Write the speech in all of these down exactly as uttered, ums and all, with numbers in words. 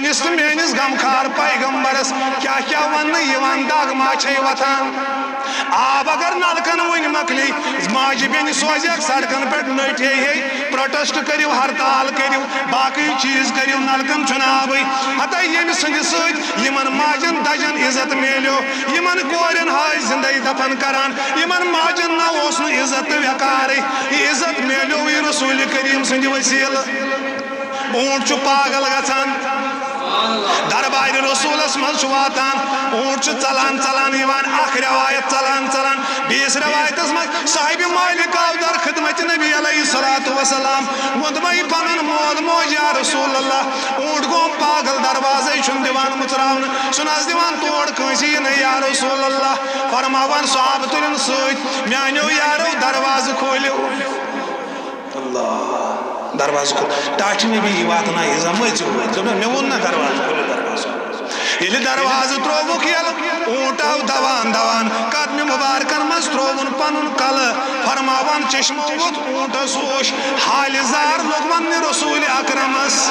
میٲنِس تہٕ میٲنِس غمخار پیغمبرس کیٛاہ کیٛاہ وننہٕ یِوان، دگ ما چھے وۄتھان؟ آب اگر نلکن وٕنۍ مۄکلی، ماجہِ بیٚنہِ سوزٮ۪کھ سڑکن پٮ۪ٹھ نٔٹۍ، ہے ہے، پروٹیسٹ کٔرِو، ہرتال کٔرِو، باقٕے چیٖز کٔرِو، نلکن چھُنہٕ آبٕے۔ ہتا ییٚمہِ سٕنٛدِ سۭتۍ یِمن ماجن دجن عزت میلیو، یِمن کورٮ۪ن ہٲے زندے دفن کران، یِمن ماجن نہ اوس نہٕ عزت تہٕ وقارٕے۔ یہِ عزت میلیووٕے رسول کریم سٕنٛدِ وسیلہٕ۔ اوٗنٹ چھُ پاگل گژھان، دربارِ رسولس منٛز چھُ واتان، اوٗنٹ چھُ ژلان ژلان یِوان، اکھ روایت ژلان ژلان بیٚیِس روایتس منٛز، صاحبِ مالک آو در خدمت نبی علیہ الصلوۃ والسلام، ووٚنمَے پنُن مول موج، یا رسول اللہ، اوٗنٹ گوٚو پاگل، دروازے چھُنہٕ دِوان مُژراونہٕ، چھُنہٕ حظ دِوان تور کٲنٛسی یِنَے، یا رسول اللہ۔ فرماوان صحابہٕ تُلِن سۭتۍ، میانیو یارو، دروازٕ کھوٗلِو۔ اللہ، دروازٕ کھول۔ ٹاٹھۍ نبی یی واتناوِ، یہِ زن مٔژ یوٗر۔ دوٚپُن، مےٚ ووٚن نہ دروازٕ کھولِو، دروازٕ کھول۔ ییٚلہِ دروازٕ ترووُکھ یَلہٕ، اوٗنٹ آو دوان دوان، قدمہِ مُبارکن منٛز ترووُن پنُن کلہٕ۔ فرماوان چشمو ووٚتھ اوٗنٹس اوش، حالہِ زار لوٚگ وننہِ رسول اکرمس۔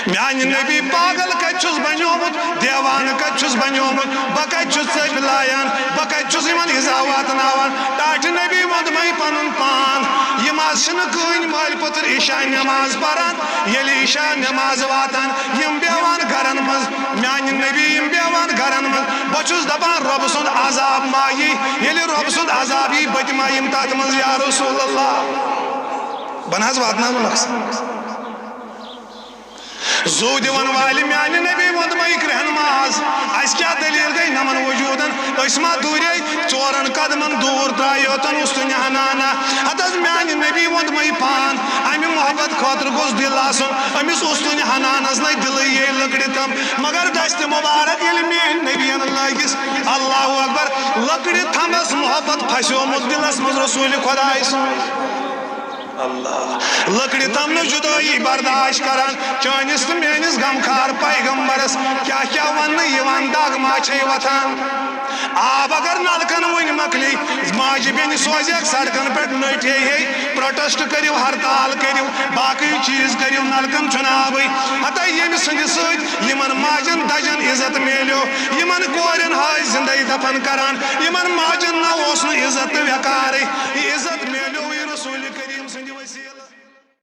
میانہِ نبی پاگل کتہِ چھُس بنیومُت، دیوانہٕ کتہِ چھُس بنیومُت، بہٕ کتہِ چھُس ژٔپۍ لایان، بہٕ کتہِ چھُس یِمن ایٖزا واتناوان؟ ٹاٹھۍ نبی ووٚنمَے پنُن پان، یِم حظ چھِنہٕ کٕہٕنۍ مٲلۍ پٔتٕر عشاء نماز پران۔ ییٚلہِ عشاء نماز واتان، یِم بیٚہوان گرن منٛز، میانہِ نبی یِم بیٚہوان گرن منٛز، بہٕ چھُس دپان رۄبہٕ سُنٛد عذاب ما یی، ییٚلہِ رۄبہٕ سُنٛد عذاب یی، بہٕ تہِ ما یِمہٕ تتھ منٛز، یا رسول اللہ۔ بہٕ نہ حظ واتناوٕ نہٕ۔ زُو دِوَن والہِ میانہِ نبی ووٚنمَے کرٛہن ماز، اَسہِ کیٛاہ دٔلیٖل گٔے نَمَن وجوٗدَن؟ أسۍ ما دوٗرے ژورَن قدمَن دوٗر درٛاے یوتَن اُستُنہِ حنانہ؟ ہَتہٕ حظ میانہِ نبی ووٚنمَے پان، اَمہِ محبت خٲطرٕ گوٚژھ دِل آسُن أمِس اُستُنہِ حنانَس نَے دِلٕے یے لٔکرِ تھَم۔ مگر دَستِ مُبارک ییٚلہِ میٲنۍ نبیَن لٲگِس، اللہ اکبر، لٔکرِ تھَمَس محبت پھسیومُت دِلَس منٛز رسوٗلِ خۄداے سُنٛد۔ اللہ، لٔکرِ تھَم نہٕ جُدٲیی برداشت کران۔ چٲنِس تہٕ میٲنِس غمخار پیغمبرس کیٛاہ کیٛاہ وننہٕ یِوان، دگ ما چھے وۄتھان؟ آب اگر نلکن وٕنۍ مۄکلی، ماجہِ بیٚنہِ سوزٮ۪کھ سڑکن پٮ۪ٹھ نٔٹۍ، ہے ہے، پروٹیسٹ کٔرِو، ہرتال کٔرِو، باقٕے چیٖز کٔرِو، نلکن چھُنہٕ آبٕے۔ ہتا ییٚمہِ سٕنٛدِ سۭتۍ یِمن ماجن دجن عزت میلیو، یِمن کورٮ۪ن ہٲے زندے دفن کران، یِمن ماجن نہ اوس نہٕ عزت تہٕ وقارٕے۔ یہِ عزت میلیو